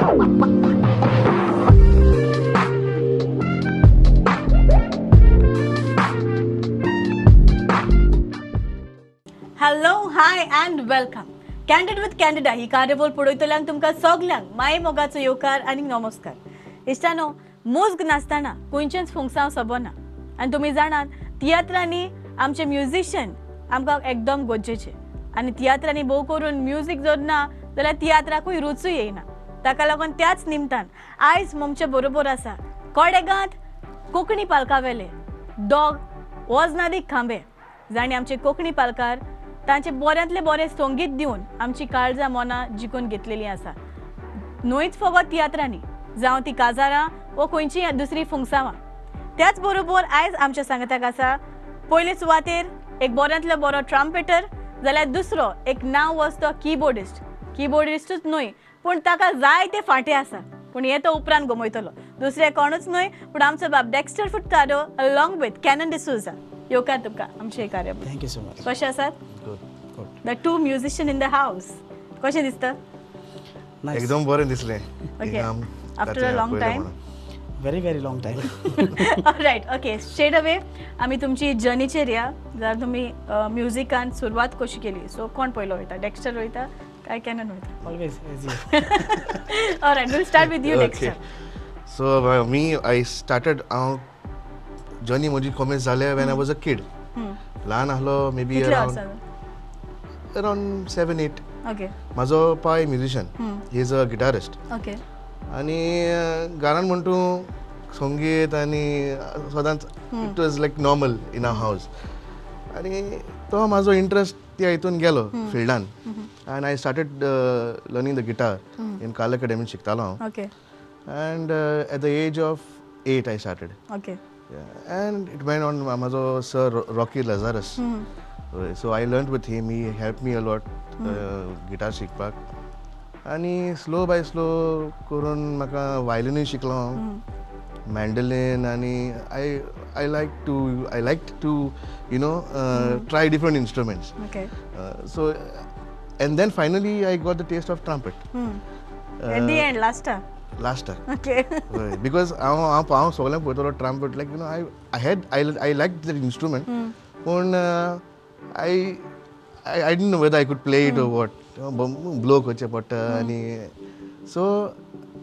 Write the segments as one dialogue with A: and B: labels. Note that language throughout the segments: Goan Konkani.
A: Hello, hi and welcome. Candid with Candida ही कार्यावळ पळयतल्यांक तुमकां सगल्यांक माये मोगाचो येवकार आनी नमस्कार. इश्टानो, मोजग नासतना खंयचेंच फुंगसांव सोबना आनी तुमी जाणात तियात्रांनी आमचे म्युजिशियन आमकां एकदम गरजेचे आनी तियात्रांनी भोव करून म्युजीक जर ना जाल्यार तियात्राकूय रुचूय येयना. ताका लागून त्याच निमतान आयज आमचे बरोबर आसा कोडेगांत कोंकणी पालकावेले दोग वजनादीक खांबे जांणी आमचे कोंकणी पालकार तांचे बऱ्यांतले बरें संगीत दिवन आमची काळजां मनां जिखून घेतलेली आसा. न्हयच फकत तियात्रांनी, जावं ती काजारां वो खंयचीय दुसरी फुंगसावां. त्याच बरोबर आयज आमच्या सांगाताक आसा पयले सुवातेर एक बऱ्यांतलो बरो ट्रम्पेटर, जाल्यार दुसरो एक नांव वचतो किबोर्डिस्ट. किबोर्डिस्टूच न्हय पूण ताका जायते फांटे आसा, पूण हे तो उपरांत गमयतलो. दुसरे कोणूच न्हय पूण आमचो बाब Dexter Furtado along with Canon D'Souza. येवकार तुमकां आमचे कार्यावळ.
B: Thank you so much.
A: कशें आसात?
B: Good good.
A: The two musician in the house. कशें दिसता?
C: एकदम बरें दिसलें.
A: Okay, after a long time.
B: Very very long time.
A: Right, okay, straight away आमी तुमची जर्नीचेर या. जाल्यार तुमी म्युजिकान सुरवात कशी केली? सो कोण पयलो वयता, डेक्स्टर वयता काय कॅनन वयता?
B: Always easy.
A: Alright, will start with you Dexter.
C: So me I started हांव जर्नी म्हजी कॉमेंस जाले when I was a kid. ल्हान आहलो may be around 7-8.
A: Okay.
C: म्हाजो पाय musician, he is a guitarist.
A: Okay.
C: आनी घरान म्हण तूं संगीत आनी सदांच it was like normal in our house. आनी तो म्हाजो इंट्रस्ट त्या हितून गेलो फिल्डान. And I started learning the guitar in Carl अकॅडमीन शिकतालो हांव.
A: Okay.
C: And at the age of 8 I started.
A: Okay.
C: And it went on. म्हाजो sir Rocky Lazarus, so I learn with him. He help me a lot guitar शिकपाक. आनी स्लो बाय स्लो करून म्हाका वायलिनूय शिकलो हांव, मॅन्डलिन. आनी I like to you know try different instruments. So and then finally I got the taste of trumpet
A: at the end, लास्टाक.
C: लास्टाक.
A: Okay.
C: Because हांव हांव सगळ्यांक पळयतालो trumpet, like you know I had I like that instrument, पूण I I didn't know whether I could play it or what. Blow करचें पडटा आनी so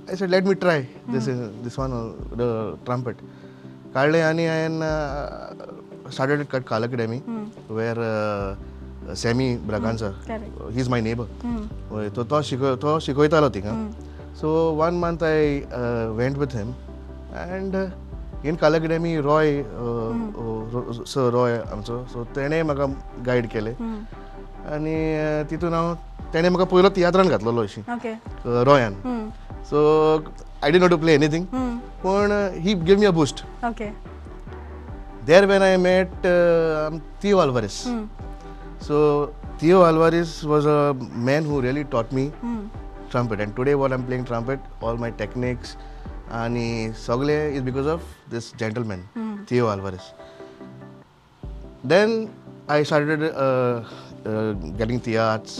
C: I said let me try this this one the trumpet. काडलें आनी हांवें started at Carl Academy where Sammy Braganza, he is my neighbour, तो तो शिकयतालो थिंगा. So 1 month I went with him and in Carl Academy Roy sir Roy आमचो, सो तेणें म्हाका गायड केलें आनी तितून हांव तेणें म्हाका पयलो तियात्रान घातलेलो अशी रॉयान. So I didn't know to play anything, पूण he give me a boost.
A: Okay.
C: There when I met Theo Alvares. So Theo Alvares was a man who really taught me trumpet, and today while I'm playing trumpet, all my techniques and sagle is because of this gentleman, Theo Alvarez. Then I started getting theatres.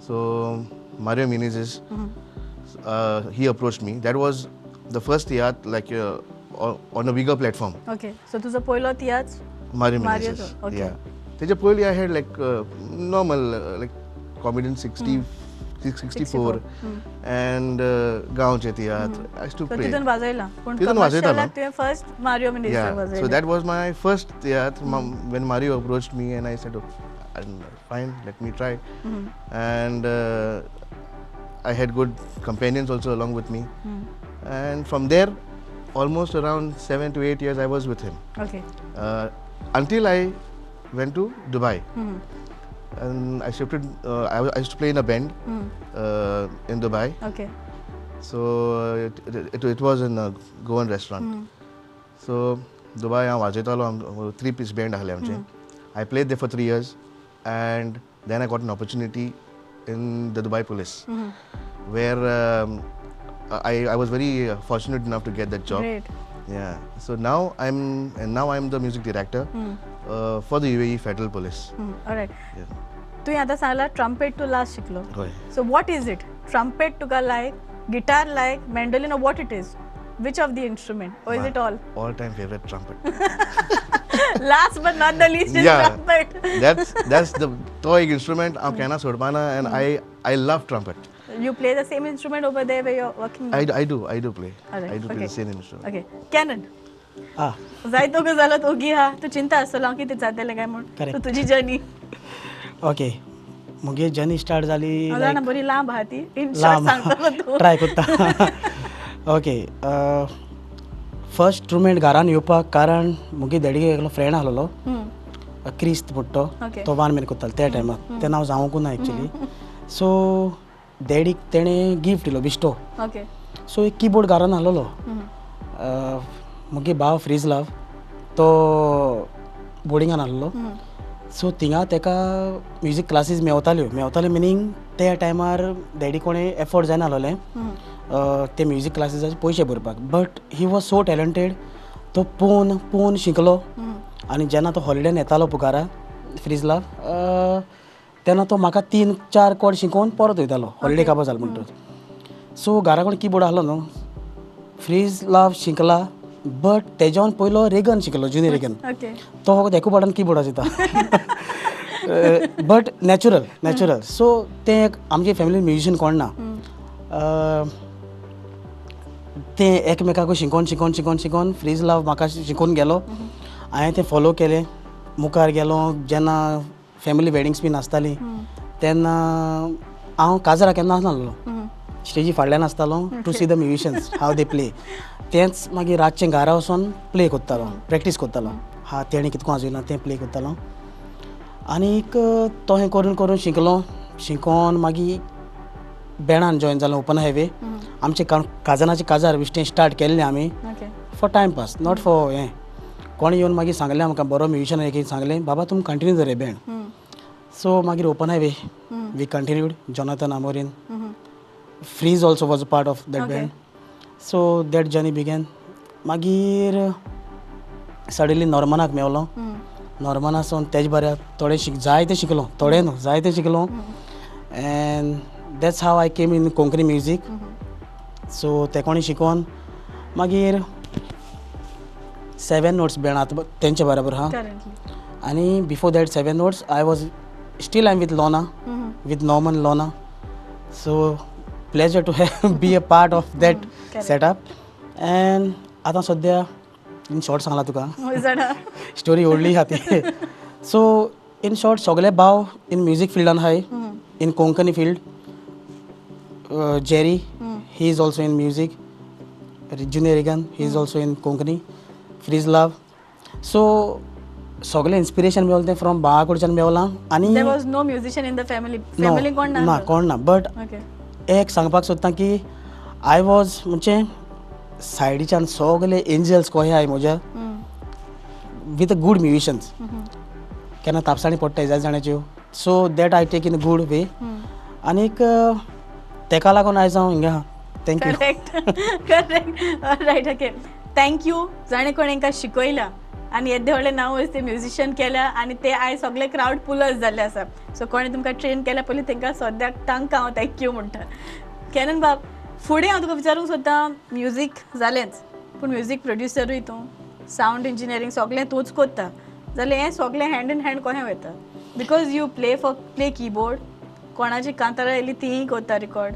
C: So Mario Menezes, he approached me. That was the first theatre like on a bigger platform.
A: Okay, so तुझो पयलो theatre
C: Mario Menezes.
A: Okay.
C: Yeah. तेजे पयली I had like normal like comedian 64 and गांवचे तियात्र I used to play.
A: तितून वाजयला, पूण
C: तितून वाजयतालो
A: तुवें फर्स्ट मारियो मिनेझीस वाजयला.
C: So that was my first tiatr when Mario approached me and I said fine, let me try. And I had good companions also along with me. And from there almost around 7 to 8 years I was with him.
A: Okay.
C: Until I went to Dubai. And I shifted, I used to play in a band in Dubai.
A: Okay.
C: So it was in a Goan restaurant. So Dubai हांव वाजयतालो, 3-piece band आहले आमचें. I played there for 3 years and then I got an opportunity in the Dubai Police, where I was very fortunate enough to get that job.
A: Great.
C: Yeah. So now I'm the music director for the UAE Federal Police.
A: All right. तुवें आतां सांगला ट्रम्पेट तूं लास्ट शिकलो. So what is it? Trumpet तुका लायक Guitar like mandolin or what it is? Which of the instrument or is it all?
C: All time favourite trumpet.
A: Last but not the least is trumpet.
C: That's the तो एक इन्स्ट्रुमेंट हांव केन्ना सोडपाना and I love trumpet.
A: You play the same instrument over there where you're working?
C: I do play. I do play the same instrument.
A: Okay. Canon. जायतो गो जालो ओगी हा तूं चिंता आसतलो हांव कितें जातलें काय म्हूण. सो तुजी जर्नी.
B: ओके, मुगे जर्नी स्टार्ट जाली
A: जाणा बरी लांब आहा ती, इन शॉर्ट सांगतलो तूं.
B: ट्राय करता. ओके, फर्स्ट इंस्ट्रुमेंट घरान येवपाक कारण मुगे डॅडीगे एकलो फ्रेंड आसलेलो क्रिस्त म्हणटा तो, तो वान मेरेन करतालो त्या टायमार, तेन्ना हांव जावंकू ना एक्चुली. सो डॅडीक तेणें गिफ्ट दिलो बिश्टो. सो एक किबोर्ड घरान आसलेलो. मुगे भाव फ्रीज लाव तो बोर्डिंगान आसलेलो. सो थिंगा तेका म्युजीक क्लासीस मेवताल्यो. मेवताल्यो मिनींग त्या टायमार डॅडी कोणें एफोर्ड जायना आसलेलें ते म्युजीक क्लासीसाचे पयशे भरपाक. But he was so talented, तो पोवन पोवन शिकलो. आनी जेन्ना तो हॉलिडेन येतालो पुकारा फ्रीज लाव तेन्ना तो म्हाका 3-4 कॉर्ड शिकोवन परत वयतालो हॉलिडे काबार जालो म्हणटच. सो घरा कडेन किबोर्ड आसलो न्हू, फ्रीज लाव शिकला बट तेज्यान पयलो रेगन शिकलो, जुनियर रेगन. तो फकत एकू पाटान किबोर्ड आसता बट नॅचरल नॅचरल. सो तें एक आमचे फॅमिलीन म्युजिशियन कोण ना, तें एकमेकाकूय शिकोवन शिकोवन शिकोवन शिकोवन फ्रीज लाव म्हाका शिकोवन गेलो. हांवें तें फॉलो केलें, मुखार गेलो. जेन्ना फॅमिली वेडिंग्स बीन आसताली तेन्ना हांव काजरा केन्ना आसनासलो, स्टेजी फाटल्यान आसतालो to see the musicians how they play. तेंच मागीर रातचें घरा वचोन प्ले करतालो, प्रॅक्टीस करतालो. हा तेणें कितको वाजयलां तें प्ले करतालो. आनीक तो हें करून करून शिकलो. शिकोन मागीर बँडान जॉयन जालो ओपन हायवे. आमचे काजनाचे काजार विश्टें स्टार्ट केल्लें आमी for time pass, not for हें. कोण येवन मागीर सांगलें आमकां, बरो म्युजिशियन एक सांगलें बाबा तुमी कंटिन्यू दवर बँड. सो मागीर open highway we continued. Jonathan Amorin, Freeze also was a part of that band. So that journey began. मागीर सडनली नॉर्मनाक मेवलो. नॉर्मना सावन तेज बऱ्या थोडे जायते शिकलो, थोडे न्हू जायते शिकलो. And that's how I came in Konkani music. So ते कोणी शिकोवन मागीर 7 नोट्स बँड आतां तेंचे बराबर आहा. आनी before that 7 notes I was still I am with Lona, with Norman Lona. So pleasure to have be a part of that setup. And आतां सद्या इन शॉर्ट सांगला तुका स्टोरी व्हडली आहा ती. सो इन शॉर्ट सगळे भाव इन म्युजीक फिल्डान आहाय, in Konkani field. Jerry he is also in music, Junior Regan he is also in Konkani, Freeze Love. So सगळें इन्स्पिरेशन मेवलें तें फ्रॉम भावा कडच्यान मेवलां. आनी
A: there was no musician in the family. Family कोण ना,
B: ना कोण ना. बट एक सांगपाक सोदता की I was म्हणजे सायडीच्यान सगळे एंजल्स कशे आहाय म्हज्या विथ गूड म्युजिशियन्स. केन्ना तापसाणी पडटा जाय जाणाच्यो, so that I take in a good way. आनीक तेका लागून आयज हांव हिंगा. Thank you.
A: Correct correct right. Okay, thank you जाणें कोणें हांकां शिकयलां आनी येद्दें व्हडलें नांव ते म्युजिशियन केल्या आनी ते आयज सगळे क्रावड पुलर्स जाल्ले आसा. सो कोणें तुमकां ट्रेन केल्या पयलीं तांकां सद्याक तांकां हांव thank you म्हणटा. कॅनन बाब, फुडें हांव तुका विचारूंक सोदता, म्युजीक जालेंच पूण म्युजीक प्रोड्युसरूय तूं, सावंड इंजिनियरींग सगळें तूंच करता, जाल्यार हें सगळें हँड इन हँड कशें वयता? Because you play for play keyboard, कोणाची कांतारां येयली तींय करता रिकॉर्ड,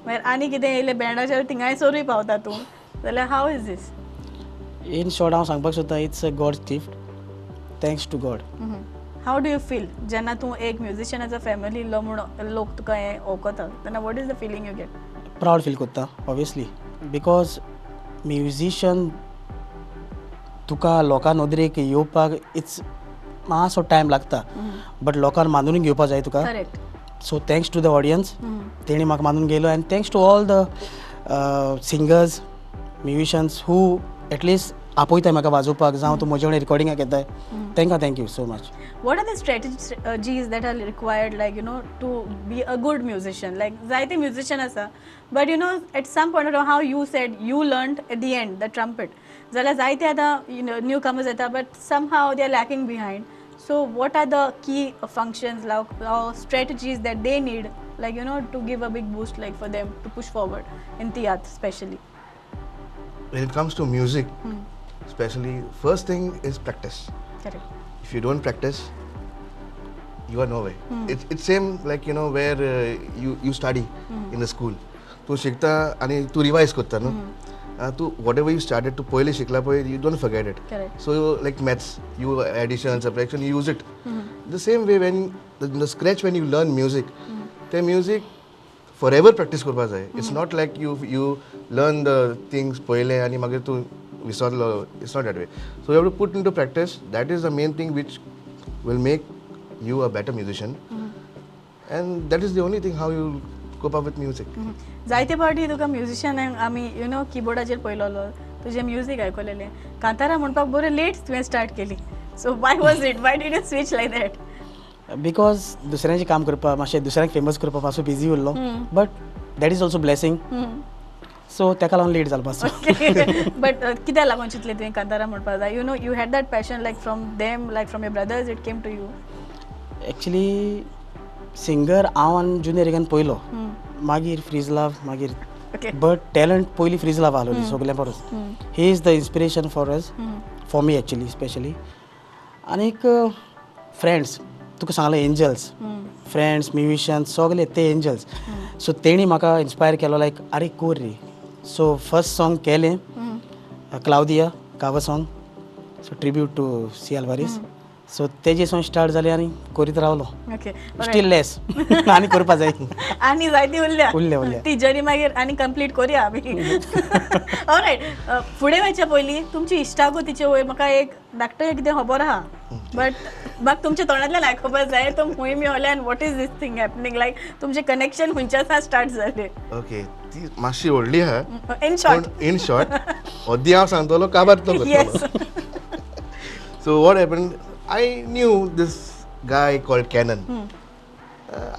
A: मागीर आनी कितें येयलें बँडाचेर थिंगाय सरूय पावता तूं, जाल्यार how is this?
B: In short हांव सांगपाक सोदता it's a God's gift, thanks to God.
A: How do you feel जेन्ना तूं एक म्युजिशियनाचो फॅमिली इल्लो म्हूण लोक तुका हें वळखता तेन्ना what is the feeling you get?
B: Proud feel करता ऑब्वियसली, because musician तुका लोकां नदरेक येवपाक it's मातसो टायम लागता, बट लोकांक मानून घेवपाक जाय तुका. So thanks to the audience, तेणी म्हाका मानून घेयलो. And thanks to all the singers musicians who at least आपयताय म्हाका वाजोवपाक, जावं तूं म्हजे कडेन रिकॉर्डिंगाक येताय, तांकां thank you so much.
A: What are the strategies that are required, like you know, to be a good musician? Like जायते म्युजिशियन आसा, but you know at some point of how you said you learn at the end the trumpet, जाल्यार जायते आतां न्यू कमर्स येता but somehow they are lacking behind. So what are the key functions or strategies that they need like you know to give a big boost like for them to push forward in tiatr specially?
C: When it comes to music, especially, first thing is practice.
A: Correct.
C: If you don't practice, you are nowhere. It's same like you know where you study in the school. तूं शिकता आनी तूं रिवायज करता न्हू, तूं what ever you started तूं पयलीं शिकला पळय, you don't forget it. So like maths, you addition subtraction, you use it. The same way when the scratch when you learn music, तें म्युजीक फॉर एवर प्रॅक्टीस करपाक जाय. It's not like you learn the things पयलें आनी मागीर तूं विसरलो. It's not that way. So you have to put into practice. That is the main thing which will make you a better musician, and that is the only thing how you cope up with music.
A: जायते फावटी तुका म्युजिशियन आमी you know किबोर्डाचेर पळयलोलो, तुजें म्युजीक आयकलेलें. कांतारा म्हणपाक बरें लेट तुवें स्टार्ट केली. So why was it, why did you switch like that?
B: Because दुसऱ्यांचें काम करपाक मातशें दुसऱ्यांक फेमस करपाक मातसो बिजी उरलो, but that is also blessing. So ताका लागून लेट जालो मातसो.
A: बट कित्याक लागून चिंतलें तुवें कांतारा म्हणपाक जाय? You know you had that passion like from them, like from your brothers it came to you.
B: Actually singer हांव आनी जुनियर रिगान पयलो, मागीर फ्रीज लव, मागीर बट टॅलंट पयलीं फ्रीज लव आसलोली सगल्यां परस. He is the inspiration for us, for me actually specially. आनीक फ्रेंड्स तुका सांगलें, एंजल्स फ्रेंड्स म्युजिशियन्स सगले ते एंजल्स. सो तेणी म्हाका इन्स्पायर केलो लायक आरे कोर रे. सो फर्स्ट सॉंग केलें Claudia cover song, so tribute to C Alvares. So तेजे सावन स्टार्ट जालें आनी करीत रावलो. स्टील लेस आनी करपा जाय,
A: आनी जायती उरल्या
B: उरल्या उरल्या
A: ती जर्नी मागीर आनी कंप्लीट करुया आमी. ऑलरायट, फुडें वयच्या पयलीं तुमची इश्टागतीचे वयर म्हाका एक धाकटें कितें खबर आहा, बट म्हाका तुमच्या तोंडांतल्यान आयकुपाक जाय तो खंय मेवले आनी what is this thing happening, like तुमचें कनेक्शन खंयच्या सावन स्टार्ट जालें?
C: ओके, ती मातशी व्हडली आहा.
A: इन शॉर्ट,
C: इन शॉर्ट अद्दी हांव सांगतलो काबार तो करतलो. So what happened, I knew this guy called Canon.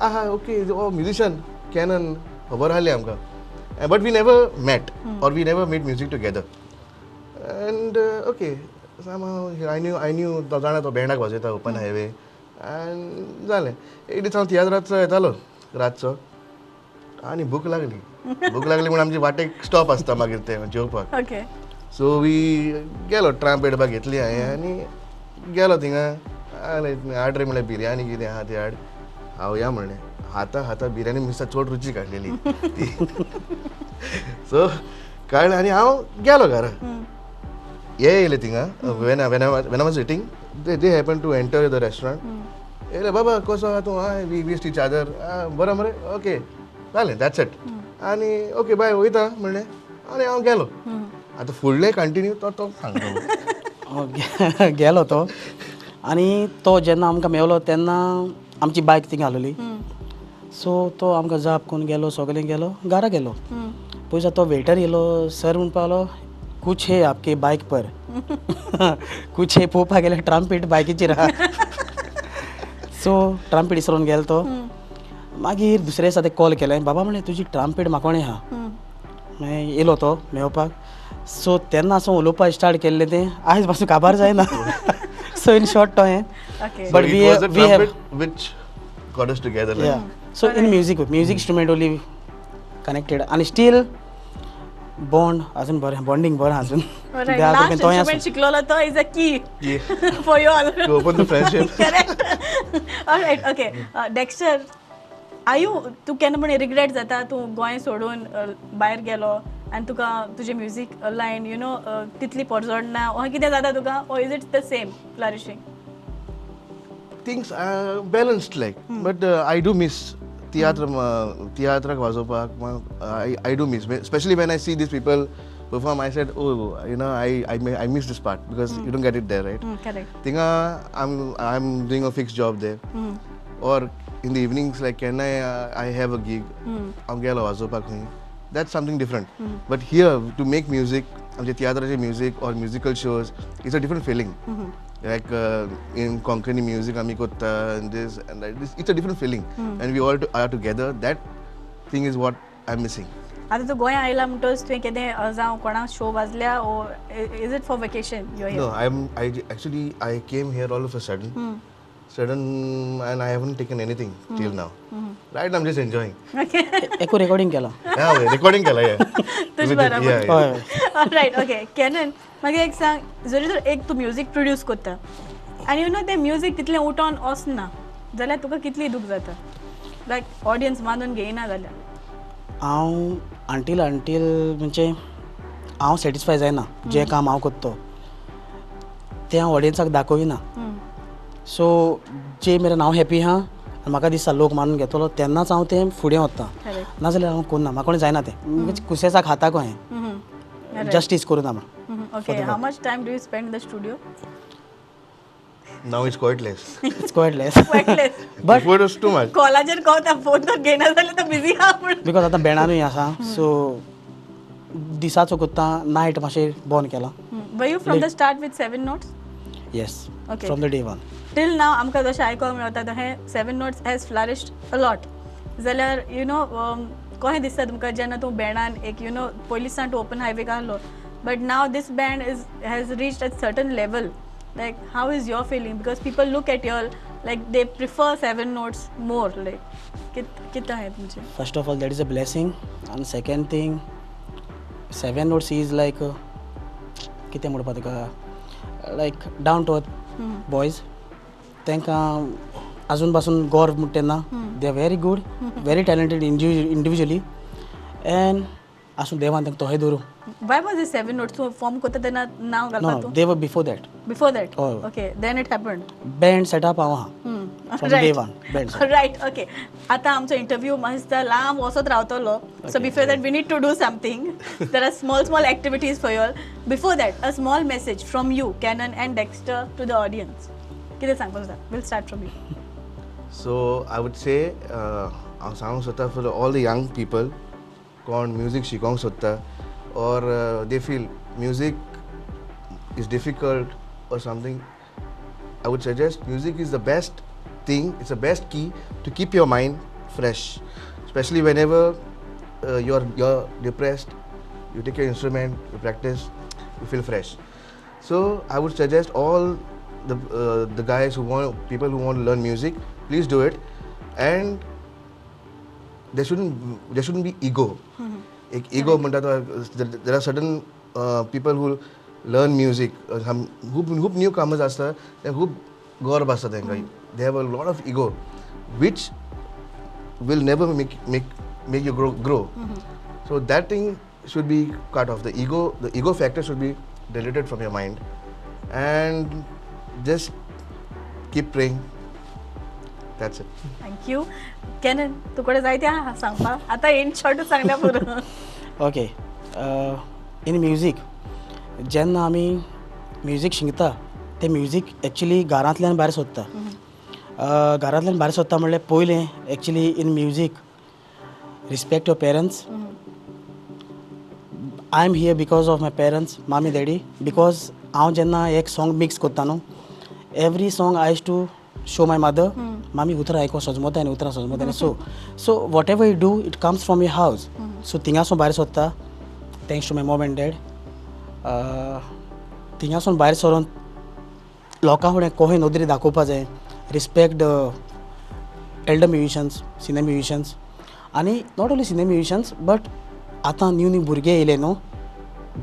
C: Aha, okay, oh musician, Canon, खबर आसली आमकां. But we never met or we never made music together. And okay, somehow I knew तो जाणा तो बँडाक वाजयता ओपन हायवे. And जालें, एक दीस हांव तियात्राचो येतालो रातचो आनी भूक लागली. भूक लागली म्हूण आमची वाटेक स्टॉप आसता मागीर ते जेवपाक.
A: ओके,
C: सो वी गेलो, ट्रांपेट बा घेतली हांवें आनी गेलो थिंगा. हाड रे म्हणलें बिरयानी कितें आहा ती हाड, खावया म्हणलें. खाता खाता बिरयानी मिरसां चड रुचीक आसलेली ती. सो काडलें आनी हांव गेलो घरा. हे येयले थिंगा, when I was eating, they happen to enter the restaurant. येयले, बाबा कसो आहा तूं? हय, we wished each other, बरो मरे, ओके जालें, that's it. आनी ओके बाय वयता म्हणलें आनी हांव गेलो. आतां फुडलें कंटिन्यू तो तो सांगता.
B: गेलो तो आनी तो जेन्ना आमकां मेवलो तेन्ना आमची बायक थिंगा आसलोली. सो तो आमकां जाप करून गेलो, सगळें गेलो, घरा गेलो. पयसा तो वेटर येयलो, सर म्हणपाक लागलो कुछ है आपके बायक पर. कुछ है पळोवपाक गेल्यार ट्रांपेट बायकीचेर आहा. सो ट्रांपेट इसरोन गेलो तो. मागीर दुसऱ्या दिसा ते कॉल केलें, बाबा म्हणलें तुजी ट्रांपेट म्हाका आहा. मागीर येयलो तो मेवपाक. सो तेन्ना सावन उलोवपाक स्टार्ट केल्लें तें आयज पासून काबार जायना. सो इन शॉर्ट तो हें.
C: But we have which got us together.
B: Yeah, so in music instrument only connected आनी स्टील बॉन्ड अजून बरें, बॉन्डिंग बरें अजून.
A: लास्ट इन्स्ट्रुमेंट शिकलोलो तो is a key for you all
C: to open the friendship.
A: Correct. Alright, okay Dexter, are you तूं केन्ना म्हण रिग्रेट जाता तूं गोंय सोडून भायर गेलो आनी तुका तुजें म्युजीक लायन you know तितली पोरजोडना वा कितें जाता तुका, or is it the same flourishing?
C: Things are balanced like, but I do miss tiatr, tiatrak वाजोवपाक I do miss, especially when I see these people perform. I said, oh, you know, I miss this part because you don't get it there, right?
A: Correct.
C: Thinga I'm doing a fixed job there, or in the evenings like can I have a gig, हांव गेलो वाजोवपाक खंय, that's something different. But here to make music, आमचे तियात्राचे music or musical shows, it's a different feeling. Like in Konkani music आमी कोत्ता and this and that, this, it's a different feeling. And we all are together. That thing is what I'm missing.
A: आतां तूं गोंया आयला म्हणटच तुवें कितें जावं कोणाक show वाजल्या or is it for vacation you are here?
C: No, I actually I came here all of a sudden. Sudden and I haven't taken anything till now. Right, I'm just enjoying.
B: एकू रिकॉर्डिंग केला.
C: रिकॉर्डिंग केला.
A: तुझ बराबर. Right, okay. कॅनन, मागीर एक सांग, जरी तर एक तूं म्युजीक प्रोड्यूस करता आनी you know तें म्युजीक तितलें उठोन वचना जाल्यार तुका कितली दूख जाता, लायक ऑडियन्स मानून घेयना जाल्यार?
B: हांव अंटील अंटील म्हणजे हांव सॅटिस्फाय जायना जें काम हांव करता तें हांव ऑडियन्साक दाखयना. सो जे मेरेन हांव हॅपी आहा आनी म्हाका दिसता लोक मानून घेतलो तेन्नाच हांव तें फुडें वता, नाजाल्यार हांव करना, म्हाका कोणी जायना तें कुसेसाक हाताक हांवें जस्टीस करूं ना म्हण.
A: Okay, how much time do you spend in the studio?
C: Now it's quite less.
B: It's quite less.
A: Quite less.
B: But
C: before it was too much.
A: कॉलाचेर कळता फोन तर घेयना जाल्यार तो बिजी आहा म्हूण.
B: Because आतां बँडानूय आसा, सो दिसाचो करता, नायट मातशें बंद केलां.
A: Were you from the start with 7 Notes?
B: Yes. Okay. From the day one.
A: Till now आमकां जशें आयकोंक मेळटा तशें 7 Notes has flourished a lot. जाल्यार you know कशें दिसता तुमकां जेन्ना तूं बँडान एक you know पयलीं सावन तूं ओपन हायवेक आहलो, but now this band is has reached at certain level, like how is your feeling? Because people look at you all like they prefer 7 Notes more, like कित आहे तुमचे?
B: First of all that is a blessing आनी second thing 7 Notes is like कितें म्हणपा तुका, like down to earth boys. तांकां आजून पासून गौरव म्हणटा तेन्ना they are very good, very talented individually and आसूं देवान तांकां तोहें दवरूं.
A: Why was this 7 Notes तूं फॉर्म करता तेन्ना नांव घालपा तूं?
B: They were before that.
A: Before that? Okay, then it happened.
B: Band setup हांव आहा from day one. Band.
A: Right, okay. आतां आमचो इंटरव्यू मातसो लांब वचत रावतलो, so before that we need to do something. There are small small activities for you all. Before that a small message from you, Canon and Dexter, to the audience. कितें सांगपाक जाता? Will start from you.
C: So I would say हांव सांगूंक सोदता for all the young people कोण म्युजीक शिकोंक सोदता or they feel music is difficult or something, I would suggest music is the best thing, it's the best key to keep your mind fresh. Especially whenever you're depressed, you take your instrument, you practice, you feel fresh. So I would suggest all the guys who want, people who want to learn music, please do it. And there shouldn't be ego. एक ego म्हणटा तो, there are certain people who learn music, खूब न्यू कामर्स आसता, ते खूब गर्व आसता तांकां. They have a lot of ego which will never make you grow. So that thing should be cut off. The ego factor should be deleted from your mind and just keep praying. That's it.
A: Thank you. Canon, तुकडे जायते आहा सांगपाक, आतां इन शॉर्ट सांगल्या पुरो.
B: ओके, इन म्युजीक जेन्ना आमी म्युजीक शिकता तें म्युजीक एक्चुली घरांतल्यान भायर सोदता. घरांतल्यान भायर सोदता म्हणल्यार पयलें actually in music respect your parents. I am here because of my parents, mommy daddy. Because हांव जेन्ना एक सॉंग मिक्स करता न्हू, every song I use to show my mother, मामी उतरां आयको सजमता आनी उतरां सजमता आनी. So whatever you do it comes from your house. So थिंगासून भायर सोदता, thanks to my mom and dad. थिंगासून भायर सरून लोकां फुडें कोहे नदरी दाखोवपा जाय, respect the elder musicians, senior musicians. आनी not only senior musicians but आतां न्यू न्यू भुरगे येयले न्हू,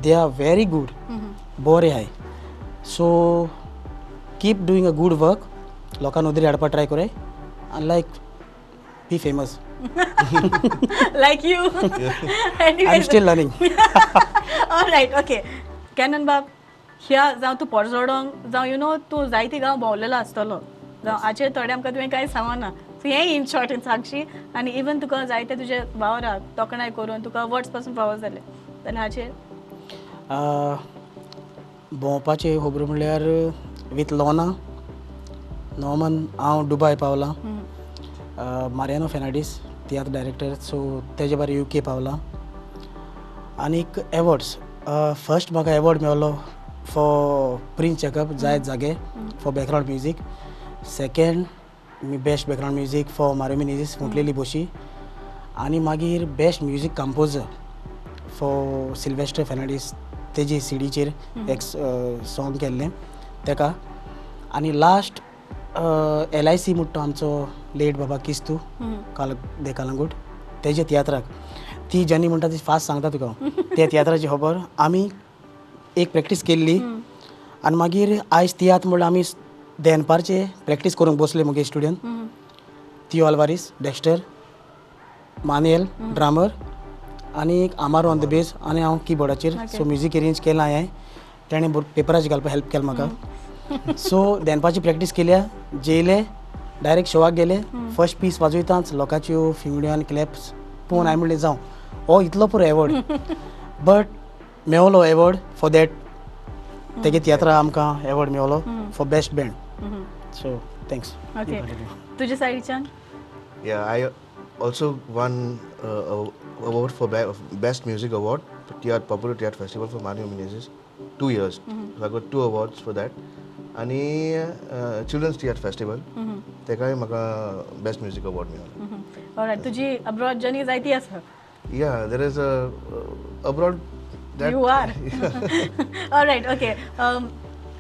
B: they are very good, बरे आहाय. So keep doing a good work, लोकां नदरी हाडपा ट्राय कराय आनी like be famous
A: like you.
B: I am still learning.
A: Alright, okay. Canon बाब, ह्या जावं तूं पोरजोडोंक जावं you know तूं जायते गांव भोंवलेलो आसतलो, जावं हाचेर थोडे आमकां तुवें कांय सांगना, सो हें इन शॉर्ट इन सांगशी. आनी इवन तुका जायते तुजे वावराक तोखणाय करून तुका अवॉर्ड्स पासून फावो जाले, जाल्यार हाचेर
B: भोंवपाचे खबरो म्हणल्यार विथ लोना नॉर्मन हांव दुबाय पावलां, मारियानो फेर्नांडीस तियात्र डायरेक्टर, सो तेजे बारे UK पावलां. आनीक एवॉर्ड्स, फर्स्ट म्हाका एवॉर्ड मेळ्ळो फॉर प्रिन्स जॅकब जायत जागे for background music. Second best background music for Mario Menezes Mutleli Boshi, आनी मागीर best music composer for Sylvester Fernandes तेजी सिडीचेर एक सॉंग केल्लें तेका. आनी लास्ट LIC म्हणटा तो आमचो लेट बाबा किस्तू काल दे कालंगूट तेजे तियात्राक ती जर्नी म्हणटा ती फास्ट सांगता तुका हांव. त्या तियात्राची खबर आमी एक प्रॅक्टीस केल्ली आनी मागीर आयज तियात्र म्हणल्यार आमी देनपारचे प्रॅक्टीस करूंक बसले मुगे स्टुडियोन. थियो आल्वारीस, डेक्स्टर, मानुएल ड्रामर आनी एक आमारो ऑन the base आनी हांव किबोर्डाचेर. सो म्युजीक अरेंज केलां हांवें, तेणें पेपराचेर घालपाक हेल्प केलें म्हाका. सो देनपारची प्रॅक्टीस केल्या, जेयले, डायरेक्ट शोवाक गेले, फर्स्ट पीस वाजयताच लोकांच्यो फिंगड्यो आनी क्लॅप्स पळोवन हांवें म्हणलें जावं हो इतलो पुरो एवॉर्ड, बट मेवलो एवॉर्ड फॉर that. तेगे तियात्रा आमकां एवॉर्ड मेवलो for best band. So thanks.
A: Okay, तुज्या सायडीच्यान?
C: Yeah, I also won award for best music award for Tiatr, Popular Tiatr Festival for Mario Menezes, 2 years. So I got 2 awards for that. आनी चिल्ड्रन्स तियात्र फेस्टिवल तेकाय म्हाका बेस्ट म्युजीक अवॉर्ड मेळ्ळो.
A: ऑलरायट, तुजी अब्रॉड जर्नी जायती आसा.
C: Yeah, there is a abroad that
A: you are. Alright, okay.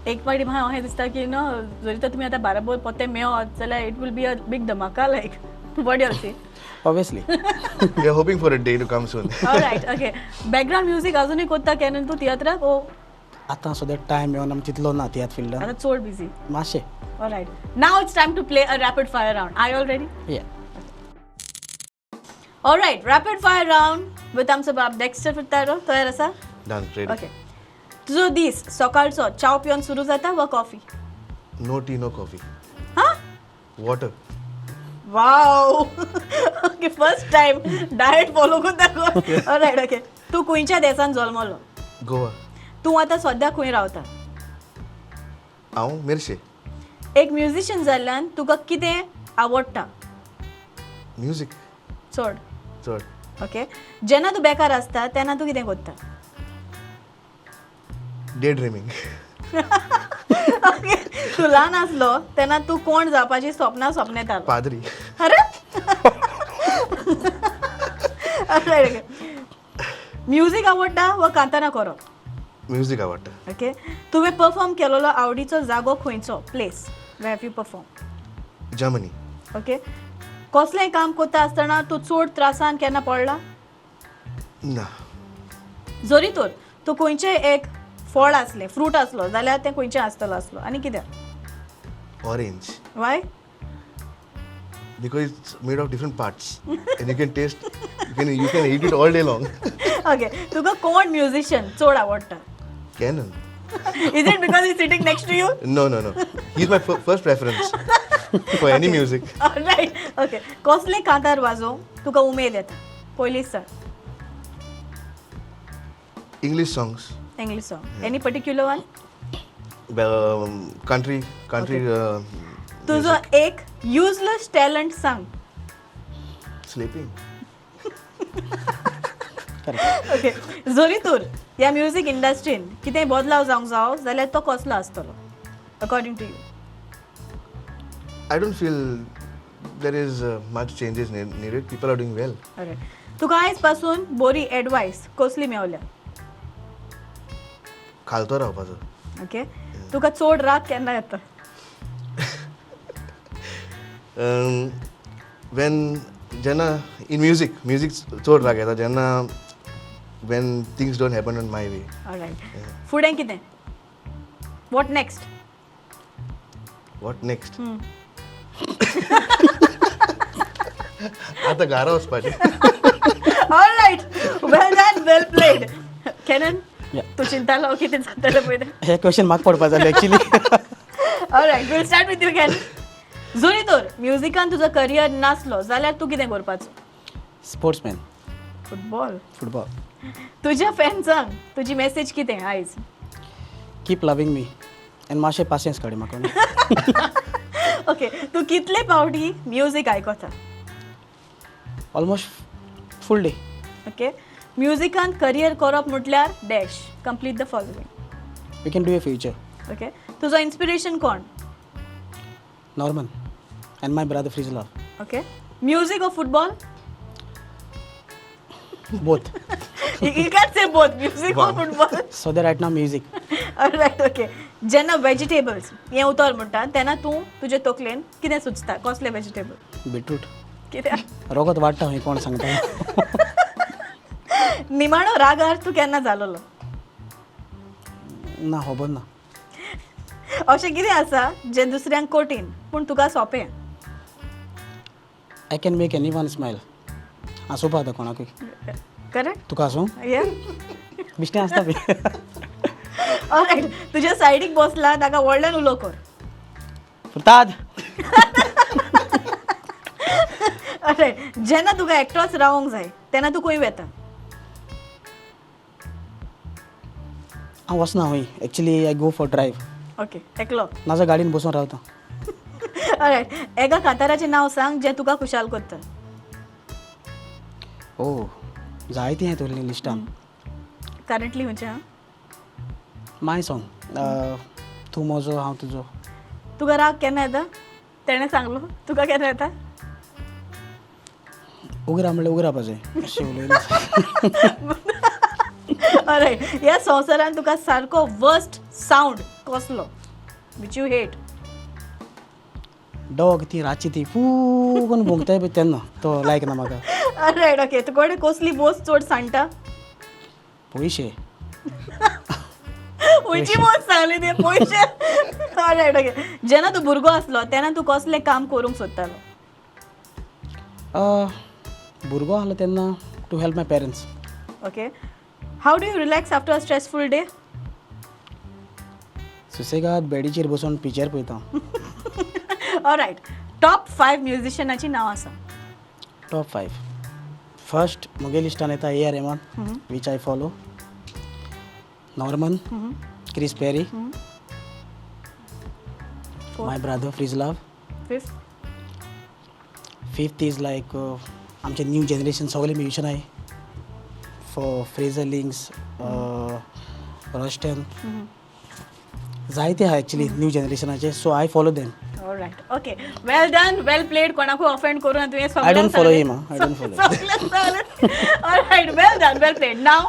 A: एक पाटी म्हाका अशें दिसता की नो जरी तर तुमी आतां बाराबोर पोते मेवत जाल्यार it will be a big dhamaka, like what you see.
B: Obviously.
C: We are hoping for a day to come soon.
A: Alright, okay. Background music अजुनूय कोत्ता केन्ना तूं तियात्राक ओ
B: आतां सद्या टायम मेळना आमकां तितलो ना तियात्र फिल्डान,
A: आतां चड बिजी
B: मातशें.
A: Alright, now it's time to play a rapid fire round. Are you all ready?
B: Yeah.
A: Alright, rapid fire round with आमचो बाब डेक्स्टर फुर्ताडो. तयार आसा?
C: Done, ready.
A: Okay, तुजो दीस सकाळचो च्याव पिवन सुरू जाता वा coffee?
C: No tea, no coffee.
A: हा?
C: Water.
A: Wow, okay, first time diet follow करता. All right, okay. तूं खंयच्या देसान जल्मलो?
C: गोवा.
A: तूं आतां सद्या खंय रावता?
C: हांव मिर्शे.
A: एक म्युझिशियन जाल्ल्यान तुका कितें आवडटा?
C: म्युजीक
A: चड
C: चड.
A: ओके, जेन्ना तूं बेकार आसता तेन्ना तूं कितें करता?
C: Day dreaming.
A: Okay, तूं ल्हान आसलो तेन्ना तूं कोण जावपाची सपनां सपनेतालो?
C: पाद्री.
A: अरे, म्युजीक आवडटा वा कांतारां करप?
C: म्युजीक आवडटा.
A: ओके, तुवें परफॉर्म केलेलो आवडीचो जागो खंयचो, place where have you perform?
C: Germany.
A: Okay, कसलेंय काम करता आसतना तूं चड त्रासान केन्ना पडला?
C: ना.
A: जरी तर तूं खंयचें एक फळ आसलें, फ्रूट आसलो जाल्यार तें खंयचें आसतलो आसलो आनी कित्याक?
C: Orange.
A: Why?
C: Because it's made of different parts and you can taste, you can eat it all day long.
A: Okay, तुका कोण म्युझिशियन चड आवडटा?
C: Canon.
A: Is it because he's sitting next to you?
C: No, no, no. He's my first preference for any music.
A: Alright, okay. कसलें कांतार वाजोवंक तुका उमेद येता पयलींच सांग.
C: English songs.
A: English song. Any particular one?
C: Country.
A: तुजो एक युजलेस टॅलंट सांग.
C: स्लीपिंग.
A: ओके, जरी तर ह्या म्युझीक इंडस्ट्रीन कितेंय बदलाव जावंक जावो जाल्यार तो कसलो आसतलो according to you?
C: I don't feel there is much changes needed. People are doing well.
A: Alright, तुका आयज पासून बरी एडवायस कसली मेवल्या?
C: खालतो रावपाचो.
A: ओके, तुका चड राग केन्ना येता?
C: When जेन्ना इन म्युजीक, म्युजीक चड राग येता जेन्ना when things don't happen on my way.
A: Alright, फुडें कितें? What next?
C: What next? आतां घरा वचपाचें.
A: Alright, well done, well played. Kenan,
B: Yeah.
A: तूं चिंतालो कितें जातलें पळय तें?
B: हे क्वेश्चन म्हाका पडपा जालें actually.
A: Alright, we'll start with you Kenan. जरी तर म्युजिकान तुजो करियर नासलो जाल्यार तूं कितें करपाचो?
B: स्पोर्ट्समॅन.
A: फुटबॉल.
B: फुटबॉल.
A: तुज्या फॅन्सांक तुजी मॅसेज कितें आयज?
B: कीप लवींग मी आनी मातशें पासियेंस काड म्हाका.
A: ओके, तूं कितले पावटी म्युजीक आयकता?
B: Almost full day.
A: Okay, म्युजिकान career करप म्हटल्यार dash complete the following.
B: We can do a future.
A: Okay, तुजो इन्स्पिरेशन कोण?
B: Norman and my brother Frizlove.
A: Okay, music or football?
B: Both.
A: You can't say both, music or football.
B: So the right now music.
A: Alright, okay. जेन्ना वेजिटेबल्स हें उतर म्हणटा तेन्ना तूं तुजे तकलेन कितें सुचता? कसलें वेजिटेबल?
B: बिटरूट.
A: कित्याक?
B: रोगत वाडटा खंय, कोण सांगता.
A: निमाणो रागार तूं केन्ना जालोलो?
B: ना, खबर ना.
A: अशें कितें आसा जें दुसऱ्यांक कठीण पूण तुका सोंपें?
B: I can make anyone smile. हांसोवपा जाता कोणाकूय.
A: करेक्ट.
B: तुका हांसूं?
A: ये.
B: बिश्टें आसता बी.
A: ऑलरायट, तुज्या सायडीक बसला ताका व्हडल्यान उलो कर.
B: फुर्ताद.
A: ऑलरायट, जेन्ना तुका एकटोच रावंक जाय तेन्ना तूं खंय वता?
B: हांव वचना खंय. Actually I go for drive.
A: Okay, एकलो?
B: नाजाल्यार गाडयेन बसून रावता.
A: ऑलरायट, एका काताराचें नांव सांग जें तुका खुशाल करता.
B: ओ, जायतीं आहाय तुगेल्या लिस्टान.
A: करंटली खंयचें आहा?
B: माय सॉंग, तूं म्हजो हांव तुजो.
A: तुका राग केन्ना येता? तेणें सांगलो, तुका केन्ना येता?
B: उगरा म्हणल्यार उगरापा जाय अशें उलयलें.
A: ऑलरायट, ह्या संवसारान तुका सारको वर्स्ट सावंड कसलो which you hate?
B: Dog ती रातची ती फू करून भोंकताय पळय तेन्ना तो लायक ना म्हाका.
A: ऑलरायट, ओके, तुका कसली बोस चड सांडटा?
B: पयशे.
A: खंयची बोस सांगली ते पयशे. ऑलरायट, ओके, जेन्ना तूं भुरगो आसलो तेन्ना तूं कसलें काम करूंक सोदतालो?
B: भुरगो आसलो तेन्ना to help my parents.
A: Okay, how do you relax after a stressful day?
B: सुसेगाद बेडीचेर बसून पिक्चर पळयता.
A: ऑलरायट, टॉप फायव म्युझिशनाची नांवां सांग.
B: टॉप फायव, फर्स्ट म्हगे लिस्टान येता A R Rahman, which I follow, Norman, Chris Perry, my brother Friz Love.
A: Fifth?
B: Fifth is like आमचे न्यू जनरेशन सगळे म्युजिशन आहे, फॉर फ्रेझर लिंक्स, रॉस्टन, जायते आहा एक्चुली न्यू जनरेशनाचे, so I follow them.
A: Alright, okay, well done, well played. कोणाकूय ऑफेंड करूं ना तुवें.
B: I don't follow him, I don't follow.
A: Alright, well done, well played. Now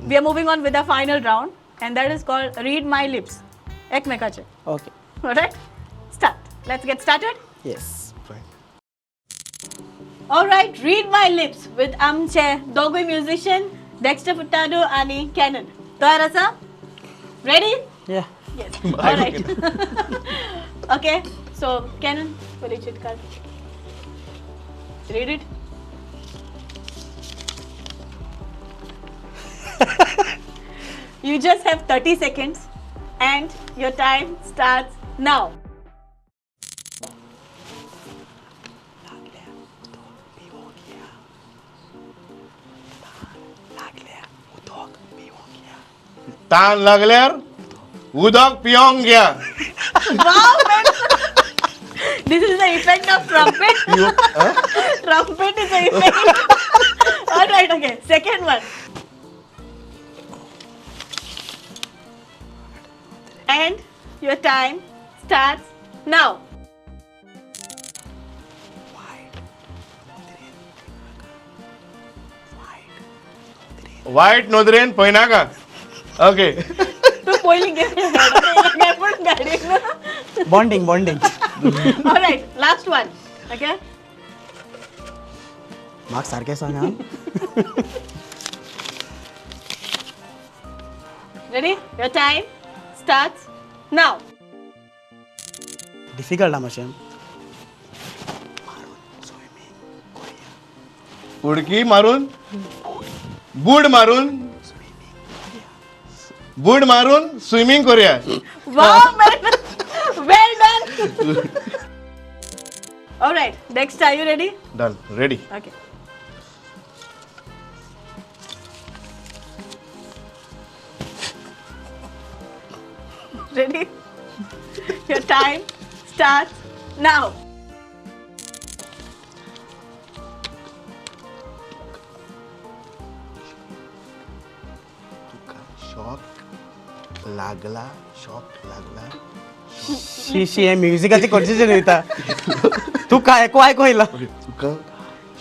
A: we are moving on with the final round and that is called read my lips. एकमेकाचे.
B: Okay.
A: Alright, start, let's get started.
B: Yes.
C: Fine.
A: Alright, read my lips with आमचे दोगूय म्युझिशियन डेक्स्टर फुटाडो आनी कॅनन. तयार आसा? Ready?
B: या.
A: Yes. All right. Okay. So, Canon, परिचित card. Read it. You just have 30 seconds and your time starts now.
C: तान लागल्यार उदक पियोंक घ्या.
A: Wow, man. This is the effect of trumpet. Trumpet is the effect. All right, okay. Second one. And your time starts now.
C: वायट नदरेन पळयनाका. ओके.
A: तू पयलीं गेले पण गाडयेक.
B: Bonding, bonding.
A: All right, last one. Okay.
B: म्हाका सारकें सांग आं.
A: Ready? Your time starts now.
B: Difficult आहा मातशें.
C: उडकी मारून, बूड मारून, बूड मारून स्विमींग करूया.
A: Wow, man. Well done. All right, next, are you ready?
C: Done, ready.
A: Okay. Ready? Your time starts now.
C: तुका शॉक लागला, शॉक लागला.
B: शी शी, हें म्युजिकाचें कॉन्सर्ट वयता तूं. काय आयको आयको येयला.
C: ओके, तुका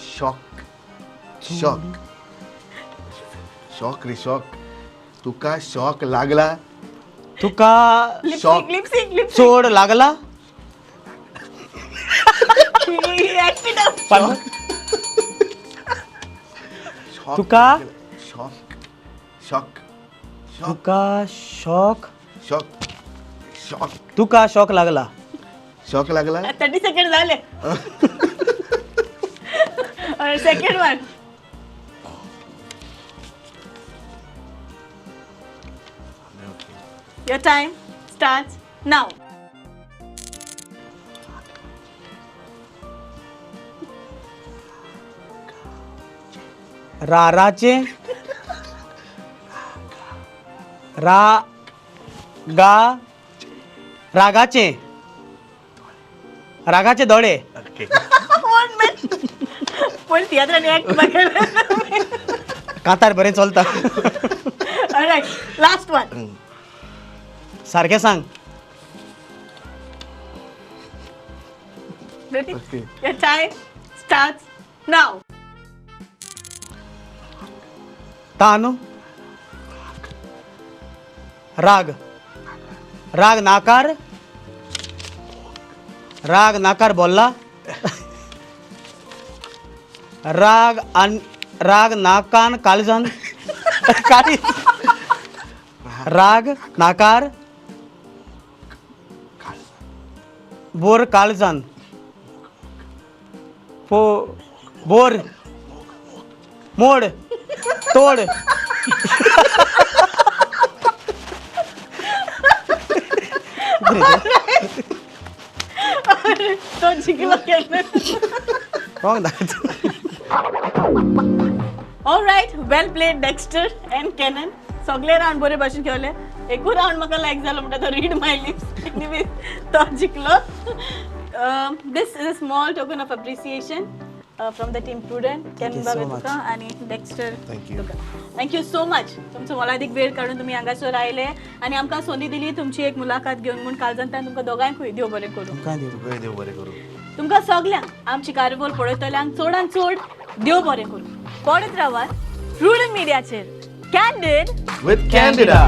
C: शॉक, शॉक, शॉक रे शॉक, तुका शॉक लागला.
B: तुका
C: Shock.
A: Lip sync lip sync.
B: चोड लागला. तुका
C: शॉक शॉक
B: तुका शॉक
C: शॉक शॉक
B: तुका शॉक लागला.
C: शॉक लागला.
A: 30 सेकंड झाले. Second one. Your time starts now.
B: राराचे रा गा रागाचे रागाचे दोळे.
C: ओके.
A: 1 मिनिट. पयलीं तियात्रान एक्ट बघायला.
B: कातार बरें चलता.
A: Alright, last one.
B: सारकें सांग.
A: Ready?
C: Okay.
A: Your time starts now.
B: तान राग राग नाकार राग नाकार बोलला राग आन राग नाकान काळजान काळी राग नाकार बोर काळजान पो बोर मोड तोड.
A: तो जिंकलो केन्ना.
B: रॉंग दाखयता.
A: All right, well played Dexter and Kenan. सगळे राउंड बरे भाशेन खेळले. एकूय राउंड म्हाका लायक जालो म्हणटा तो रीड my lips. तो जिखलो. This is a small token of appreciation from the team Prudent. Kenan
B: you so
A: बाबा
B: much.
A: तुका आनी Dexter
C: Thank you.
A: तुका. Thank you so much. तुमचो मोलादीक वेळ काडून तुमी हांगासर आयले आनी आमकां संदी दिली तुमची एक मुलाखत घेवन म्हूण काळजांतल्यान तुमकां दोगांयकूय देव बरें करूं.
B: तुमकां दिवं.
C: तुकाय देव बरें करूं.
A: तुमकां सगल्यांक आमची कार्यावळ पळयतल्यांक चडान चड देव बरें करूं. पळयत रावात प्रुडंट मिडियाचेर कॅन्डीड
C: विथ कॅन्डिडा.